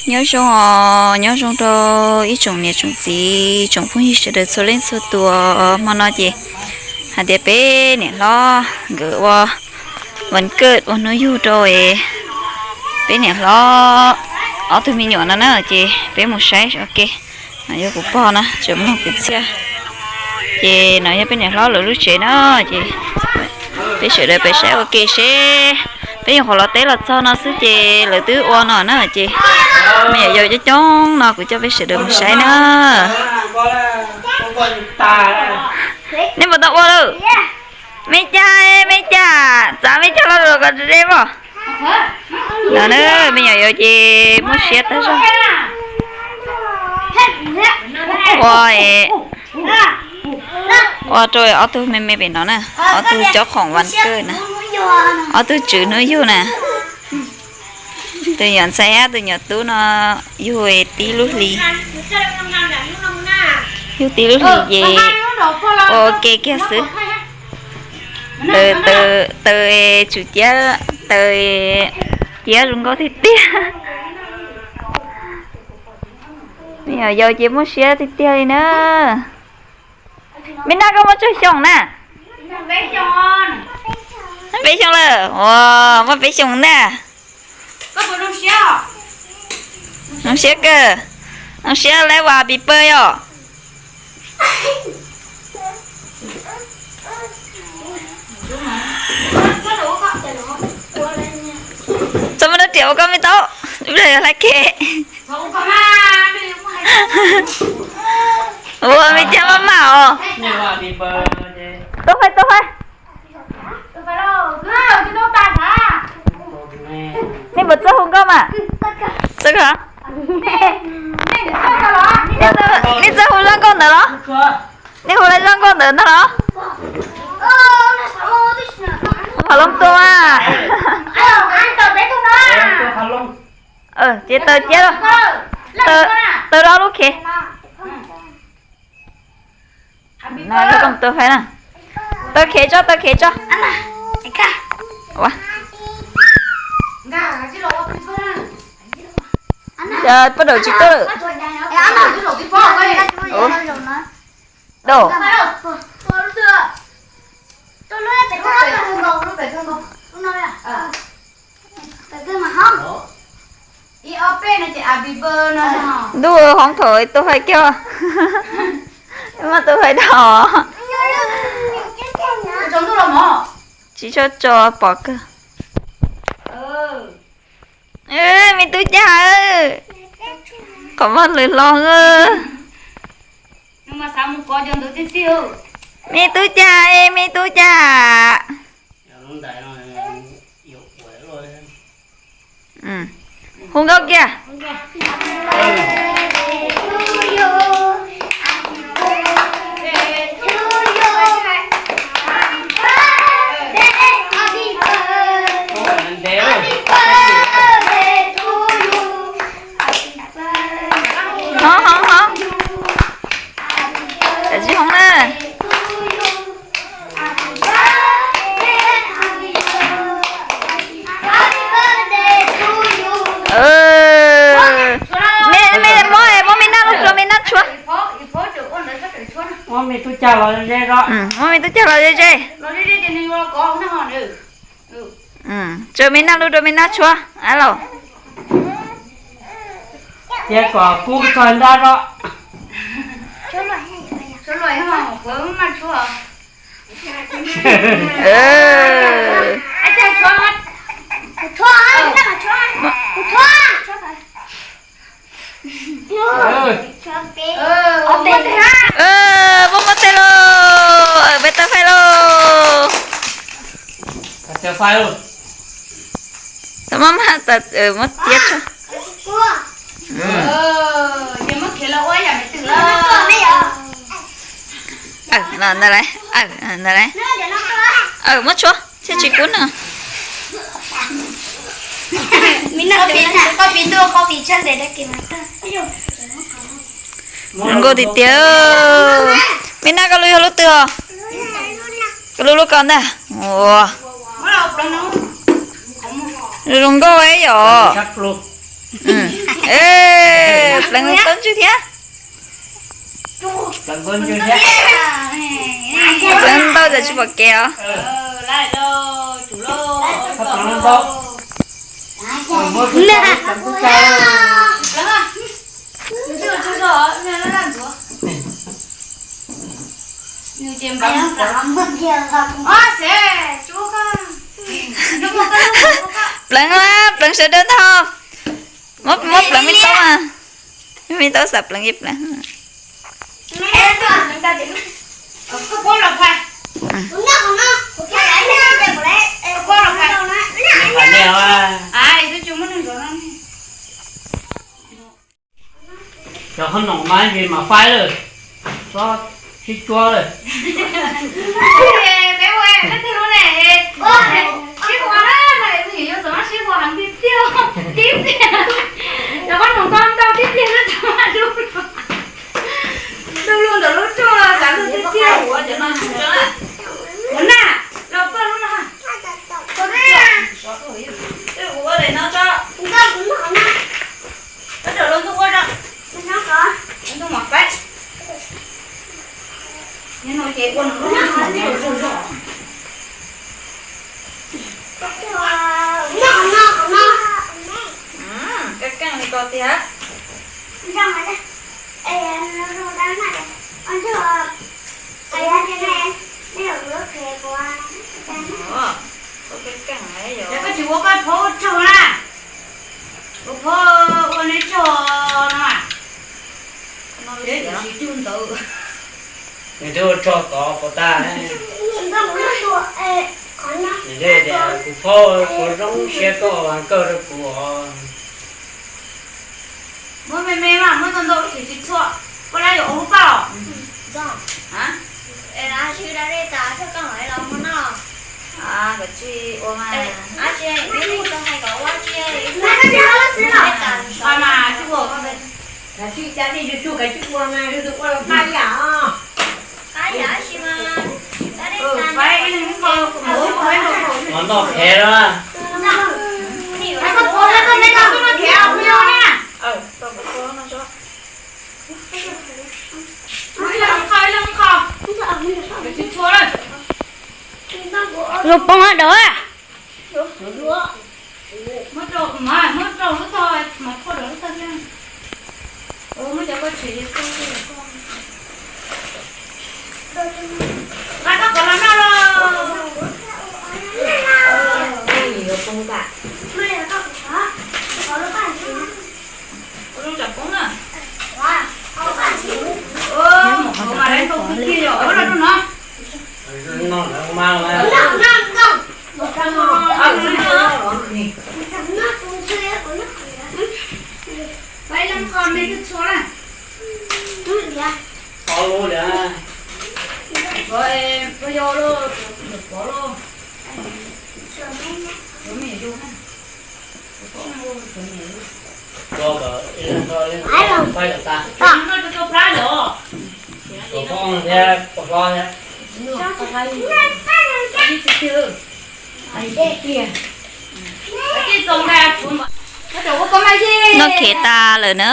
Nyob zoo os, nyob zoo rau ib tsoom niam tsoom txiv tsoom phooj ywg sawv daws txhua leej txhua tus. Hmo no ces hais tias peb niam hlob nkawd ua vas kawj ua hnub yug rau peb niam hlob ob tug me nyuam no na, ces peb mus saib ua ke. No yog kuv pog na, tseem mloog kwv txhiaj. Ces no yog peb niam hlob lawv lub tsev na, ces peb sawv daws peb saib ua ke seb, peb nyuam qhuav los teb los txog no xwb ces lawv twb ua no na, ces me nyuam yaus coob coob no kuv coj peb sawv daws mus saib na. Nej puas tau ua lawm? Me cas, me cas, txav me cas los kom ze pom. No na, me nyuam yaus ces muaj siab tag zog. Ua, ua rau ob tug me me pem no na, ob tug cob khoom vas kawj na, ob tug tswv hnub yug na. Tus nyuam ntxhais thiab tus nyuam tub no yug tib lub hli, yug tib lub hli ces ua ke kiag xwb. Taws tswm ciab, taws ciab zoo nkauj tiag tiag. Me nyuam yaus ces muaj siab tiag tiag li na. Me Naj, koj muaj tsawg xyoo na? Peb xyoo lawm, muaj peb xyoo na. Zoo siab kawg, zoo siab lawm, vas pis pawg yom. Txhob muab rab riam ua koj me tub, ib pliag yog hlais khev. Ua me cas maj maj os. Tau fais, tau fais. Nej puas txawj hu nkauj mas? Txawj kawg. Nej txawj hu zaj nkauj ntawd los? Nej hu zaj nkauj ntawd ntag los? Phom Looj tua. Ces taws ciab, taws rau lub khev. Taws khev tso, taws khev tso. Poj daum tsis tuaj lawm. Daum. Ntuj, hoob thaum tus hais kiag, muaj tus hais dhau. Tsis tshua tso pom kawg. Me tub Cag, qhov muag lwm hlob. Me tub Cag, me tub Cag. Hu nkauj kiag. Hoob, hoob, hoob. Tam tsis hoob na. Me, me muab, muab me Naj lub rau me Naj tshuab. Muab me tub Cag los ze ze. Tso me Naj lub rau me Naj tshuab a los. Cia kom kub txog nrab zog. Muab muab tej lauj, peb tau faib lauj. Tau maj maj tas, muab tiab tso. Ntawd lauj, ntawd lauj, muab tshuab thiaj tsis kub no. Zoo nkauj tiag tiag. Me Naj, koj lub yog lub twg os? Koj lub lub ko ntag. Ua, zoo nkauj yom. Pleev tau ntswg thiab. Pleev ntau tas tsis pom kev os. Pleev, pleev sawv daws ntag. Muab pleev me tub mas. Me tub xav pleev yeej pleev. Cov qhob noom mas vim mas faib lawm, tsob sib cuab lawm. Peb ua leej twg lub ne, sib hua na, mas leej twg yuav txawm sib hua heev tiag tiag, tib pliag. Cov qhob noom ntau ntau tib pliag xwb txawm lub, lub lug ntawm lub rooj los xav lug tiag tiag. Ua na, los pawg lub no. Kuv ua daim no tso. Koj rau lub ntuj ua tso. Lub ntuj mam faib. Nyob no ces ua nws lub ntuj mam zog zog. Keej keej li ko tiag. Koj tsis ua koj phob ua tsaug na. Ua phob ua neb tsaug no mas. Peb tsis tug ntawd. Nws twb ua tsaug tod puas tag. Nws tias kuv phob kuv zoo siab koj ua kawg rau kuv os. Muab me me mas muab ntau ntau tsis txhua. Koj lab yuav ua lub paj os? Tsis ua mas. Mas tsis ua. Kav tsij ua mas, ua paj yam. Noj phem lawm. Zoo poob dawb. Noj khev tas lawm na,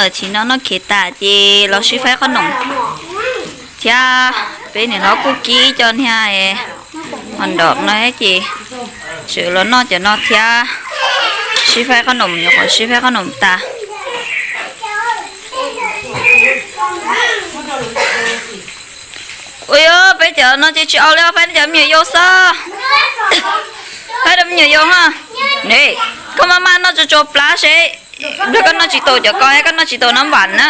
tsis no noj khev tas ces los sib faib qhob noom thiab. Peb niam hlob kuj kib cov niag hos nrov no ces tseem los noj cov no thiab. Sib faib qhob noom, nyuam qhuav sib faib qhob noom tas. Ua yog peb cov no ces tsis au li, faib cov me nyuam yaus xwb. Faib rau me nyuam yaus ha. Ne, koj maj maj noj tsuag tsuag plab seb, nrog koj noj tsis tau cov ko, koj noj tsis tau no npam na.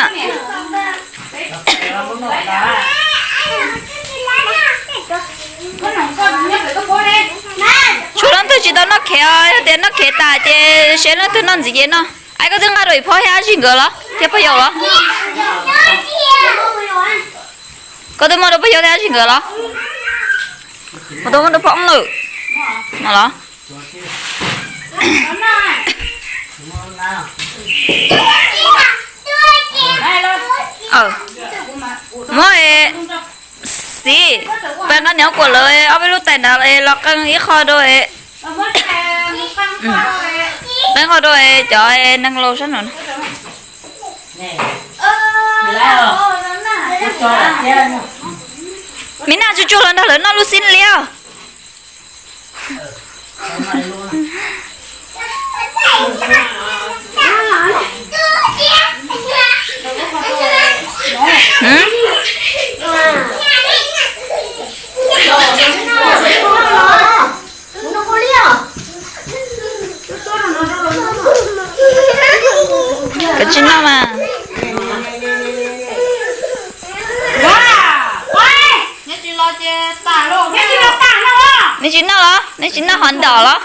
Tshuav leej twg tsis tau noj khev os, yog tias noj khev tas ces seb leej twg noj ntxiv ces noj. Ai, koj twb nqa rau ib phob thiab dab tsi nkawd los thiab pog yau los? Koj twb muab rau pog yau thiab dab tsi nkawd los? Koj twb muab rau pog Oob lawm no los? Muab xiv, peb nqa niam kuam lawv ob peb lub tais nrad los qee ib qho rau, qee qho rau cov neeg laus sab no. Me Naj, tsuag tsuag los nrog lawv noj lub xib liab. Koj tsis noj mas. Neb tsis noj los? Neb tsis noj hov ntaum los?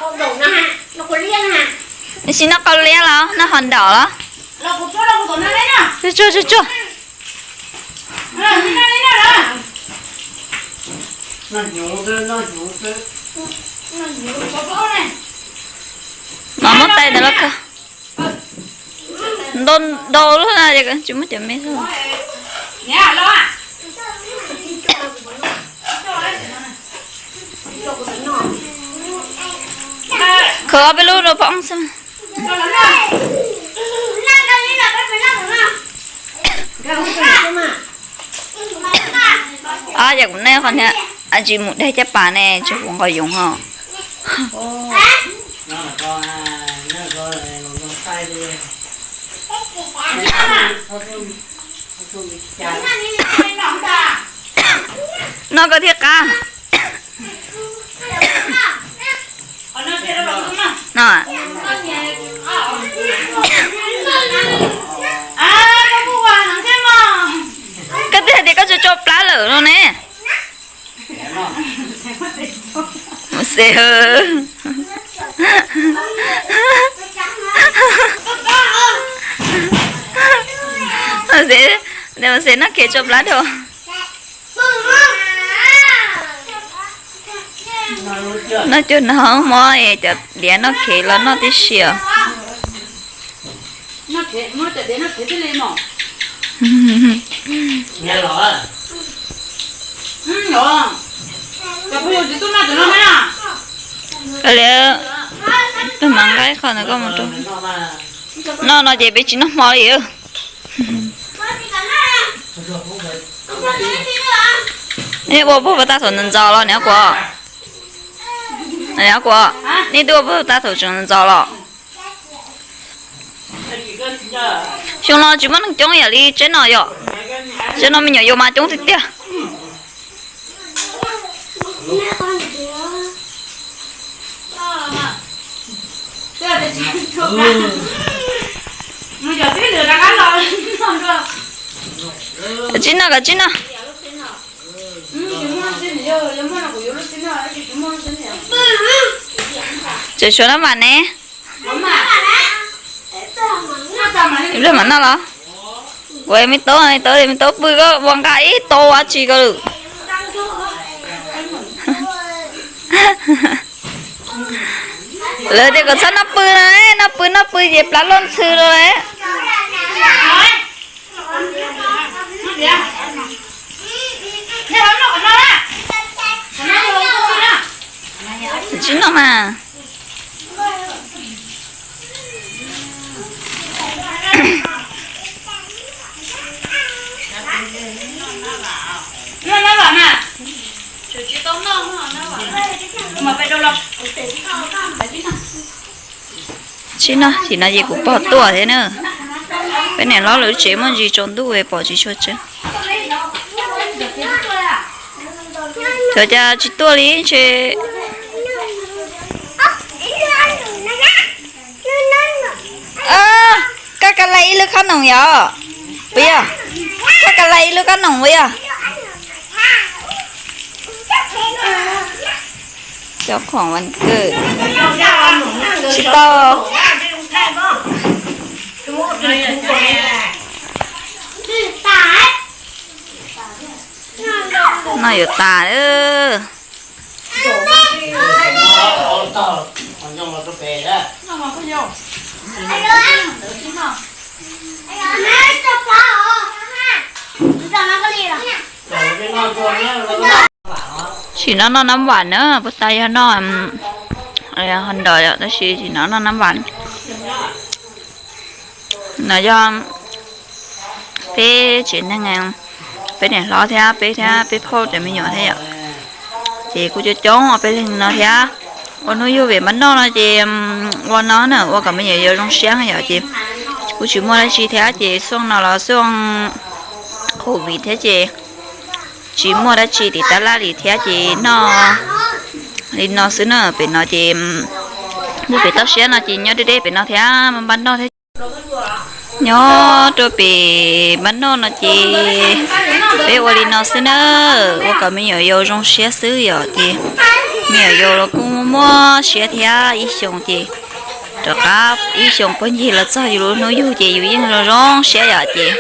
Neb tsis noj qau liab los noj hov ntaum los? Tsuag tsuag tsuag tsuag. Mas muab tais ntawd los kawg. Ntau ntau lub na, tsis muaj cov me xwb. Khawb ob peb lub rau poj xwb. Ob, ces kuv nej qhov niag tsis mus deg caj pas ne, tsis kuv nqos yoov ho. Noj koj thiaj qab. Koj twb hais tias koj tso tso plab lawm no ne. Mus xes. Mus xes, mus xes noj khiav tso plab dhau. Noj cuag no mob es cov diav noj khiav los noj tib si os. Li, tus mas nqa ib qho ntawd koj mus rau. Noj no ces peb tsis noj hmo li. Nej ua puag puag tag thaum ntxov ntxov los niam kuv, niam kuv, nej twb ua puag tag thaum tseem ntxov los. Xyoo no tsis muaj neeg coob ib yam li tsev no yom. Tsev no me nyuam yaus mas coob tiag tiag. Koj tsis noj, koj tsis noj. Tseem suav nab vam ne. Ib pliag mam noj los. Kuv me tub, me tub, me tub pw koj ua nqa ib tau dab tsi ko lawm. Lawv tias kom txhob noj pw no, noj pw noj pw ces plab loj ntxhw lawm. Tsis noj mas. Tsis noj, tsis noj ces kuv pog tuaj thiab na. Peb niam hlob lawv tsev muaj ntsis tsaus ntuj pom tsis tshua tsawg. Cov cas tsis tuaj li ntshe. Koj ka lais ib lub kab noom yom? Puas yog? Koj ka lais ib lub kab noom puas yog? Cov khoom vas kawm tsis tau. No yuav tas lawm. Tsis noj noj nab vam na, puas tas yog noj hov ntaus yom, tab sis tsis noj noj nab vam. No yog Peb tsev neeg, peb niam hlob thiab peb thiab peb phauj cov me nyuam thiab yom. Ces kuj coob coob peb leeg no thiab. Ua hnub yug pem npab noj no ces ua no na ua kom me nyuam yaus zoo siab yom. Ces kuj tsis muaj dab tsi thiab ces xyoo no los xyoo covid thiab ces tsis muaj dab tsi tim tab laj li thiab ces noj li no xwb na. Pem no ces mus pem toj siab no ces nyob deb deb pem no thiab, npab noj thiab. Nyob rau pem npab noj no ces peb ua li no xwb na, ua kom me nyuam yaus zoo siab xwb yom. Ces me nyuam yaus los kuj muaj siab thiab, ib xyoos ces rov qab ib xyoos puag ncig los txog yus lub hnub yug ces yus yeej zoo zoo siab yom. Ces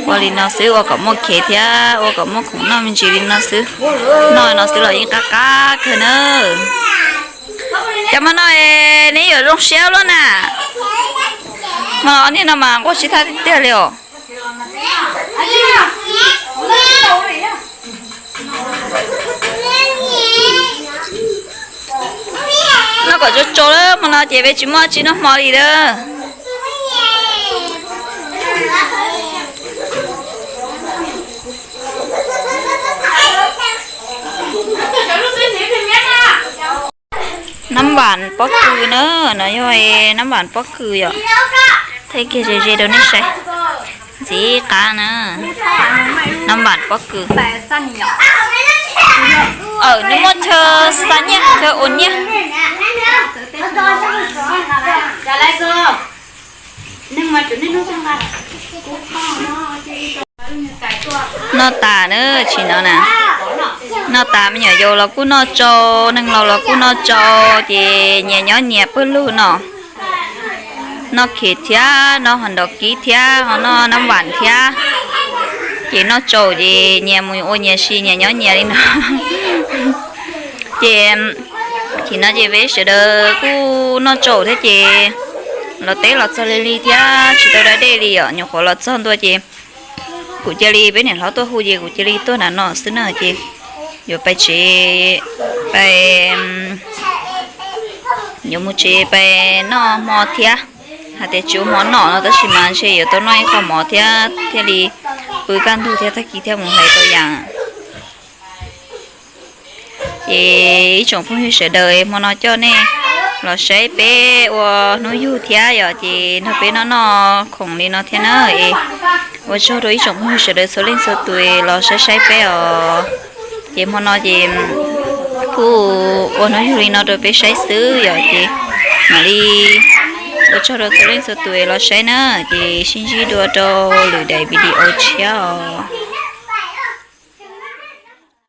ua li no xwb ua kom muaj khev thiab ua kom muaj khoom noj me ntsis li no xwb. Noj no xwb los yeej qab qab kawg na. Cov hmo no neb yuav zoo siab luaj na. Hmo no niaj no mas nquag sib thab tiag tiag li os. Noj kom tsau tsau lawm, hmo no ces peb tsis muaj tsi noj hmo li lawm. Nab npam pob kws na, no yog nab npam pob kws yom. Thaij kiag ze ze rau nej saib, ntxim qab na. Nab npam pob kws, nws muaj chaw xa nyiaj chaw ua nyiaj. Noj tas na, tsis no na. Noj tas me nyuam yaus los kuj noj tsau, neeg laus los kuj noj tsau, ces nyias nyob nyias pawg lug no. Noj khev thiab noj hos nrov kib thiab ho noj nab npam thiab. Ces noj tsau ces nyias mus ua nyias si, nyias nyob nyias li no. Ces thaum no ces peb sawv daws kuj noj tsau thiab ces los teb los txog lig lig thiab tsis tau da dej li yom, nyuam qhuav los txog ntua ces kuv cia li, peb niam hlob tuaj hu ces kuv cia li tuaj nram no xwb na. Ces yuav pais tsev, pais, yuav mus tsev pais noj hmo thiab. Hais tias tsis ua hmo noj no tab sis mas ntshe yuav tau noj ib qho mov thiab thiaj li pw kaj ntug thiab tag kis thiaj mus hlais tau yam. Ces ib tsoom phooj ywg sawv daws, hmo no coj nej los saib peb ua hnub yug thiab yom, ces nrog peb noj noj khoom li no thiab na. Es ua tsaug rau ib tsoom phooj ywg sawv daws txhua leej txhua tus los saib saib peb os. Ces hmo no ces kuj ua hnub yug li no rau peb saib xwb yom, ces mam li ua tsaug rau txhua leej txhua tus los saib na, ces sib ntsib dua rau lwm daim video tshiab os.